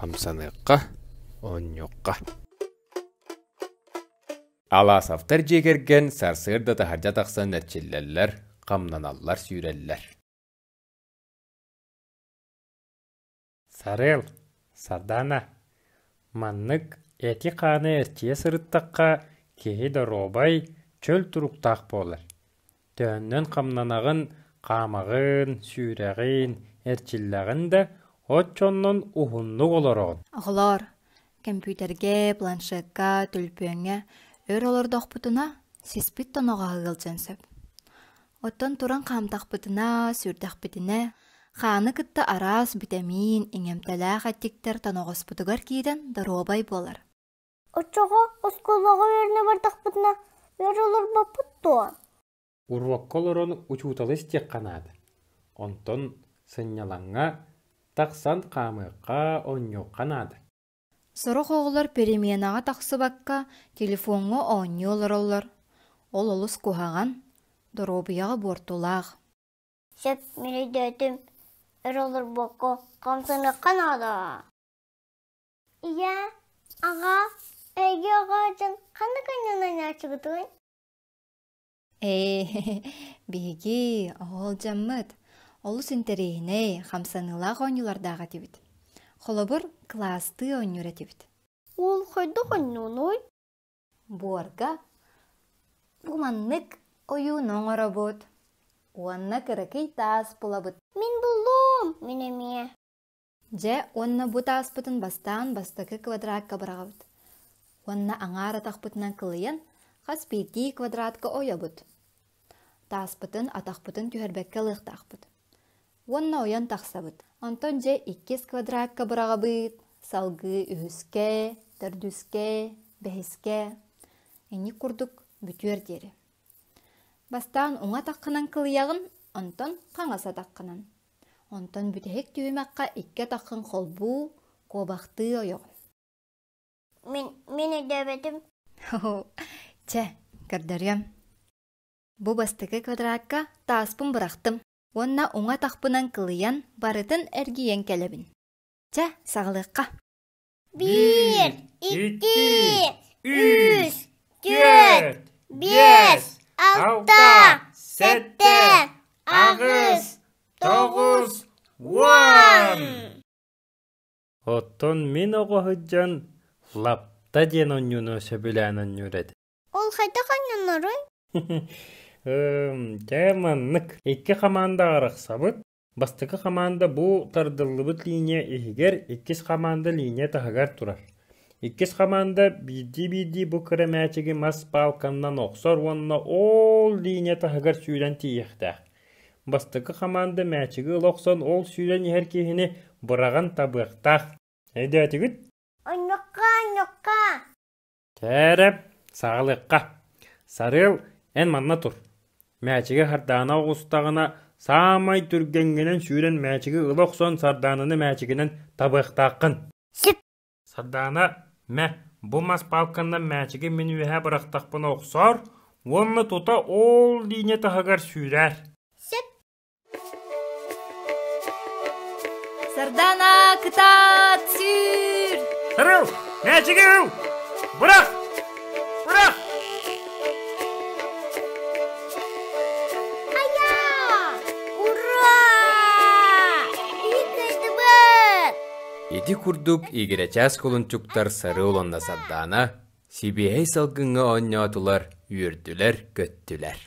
Хамсаныахха, оонньуохха. Аласовтар дьиэ кэргэн сарсыарда таһырдьа тахсан эрчиллэллэр, хамнаналлар, сүүрэллэр. Сарыал, Сардаана, маннык эти-хааны эрчийэ сырыттахха киһи доруобай, чөл туруктаах буолар. Төһөннөн хамнанаҕын, хаамаҕын, сүүрэҕин, эрчиллэҕин да, оччоннон уһуннук олороҕун. Оҕолоор, көмпүүтэргэ, планшекка, төлөпүөҥҥэ өр олордохпутуна, сиспит тоноҕоһо ыалдьыан сөп. Оттон туран хаамтахпытына, сүүрдэхпитинэ, хааны кытта араас битэмиин, иҥэмтэлээх эттиктэр тоноҕоспутугар киирэн доруобай буолар. Оччоҕо оскуолаҕа үөрэнэ бардахпытына өр олорбоппут дуо? Уруокка олорон учууталы истиэххэ наада. Онтон сынньалаҥҥа тахсан хаамыахха, оонньуохха наада. Сорох оҕолор переменаҕа тахсыбакка телефоҥҥа оонньуу олороллор. Ол олус куһаҕан, доруобуйаҕа буортулаах. Сөп, мин өйдөөтүм. Өр олорбокко хамсаныахха наада. Ийээ, аҕаа, эһиги оҕо дьон ханнык оонньоон Ээ, биһиги оһол-дьаммыт олус интэриэһинэй, хамсаныылаах оонньуулардаах этибит. Холобур, кылаастыы оонньуур этибит. Уол хайдах оонньуунуй? Буорга бу маннык ойууну оҥоробут уонна кыракый таас булабыт. Мин буллум, мин эмиэ. Дьэ уонна бу тааспытын бастаан бастакы квадратка быраҕабыт уонна аҥаар атахпытынан кылыйан хас биирдии квадратка ойобут. Тааспытын атахпытын түһэрбэккэ ылыахтаахпыт. Уонна ойон тахсабыт. Онтон дьэ иккис квадратка быраҕабыт, салгыы үһүскэ, төрдүскэ, бэһискэ. Инник курдук бүтүөр диэри. Бастаан уҥа атаххынан кылыйаҕын, онтон хаҥас атаххынан. Онтон бүтэһик түһүмэххэ икки атаххын холбуу, куобахтыы ойоҕун. Мин, мин өйдөөбөтүм. Чэ, көрдөрүөм. Бу бастакы квадратка тааспын бырахтым уонна уҥа атахпынан кылыйан барытын эргийэн кэлэбин. Чэ, саҕалыахха. Биир, икки, үс, түөрт, биэс, алта, сэттэ, аҕыс, тоҕус, уон! Оттон мин оҕо сылдьан лапта диэн оонньууну сөбүлээн оонньуур этим. Ол хайдах оонньоноруй? Дьэ маннык. Икки хамаанда арахсабыт. Бастакы хамаанда бу тардыллыбыт линия иһигэр, иккис хамаанда линия таһыгар турар. Иккис хамаанда биирдии-биирдии бу кыра мээчиги мас паалканнан охсор уонна ол линия таһыгар сүүрэн тиийиэхтээх. Бастакы хамаанда мээчиги ыла охсон ол сүүрэн иһэр киһини быраҕан табыахтаах. Өйдөөтүгүт? Онньукка, онньукка! Чээрэ, саҕалыахха. Сарыал, эн манна тур. Мээчиги Сардаана оҕустаҕына, саамай түргэҥҥинэн сүүрэн мээчиги ыла охсон Сардаананы мээчигинэн табыахтааххын. Сип! Сардаана, мэ, бу мас палканнан мээчиги мин үөһэ бырахтахпына охсоор уонна тута ол линия таһыгар сүүрээр. Сип! Сардаана, кытаат, сүүр! Сарыал, мээчиги ыл! Бырах! Бырах! Айа! Ура! Биһиги Ити курдук игирэчээс кулунчуктар Сарыал уонна Сардаана сибиэһэй салгыҥҥа оонньоотулар, үөрдүлэр-көттүлэр.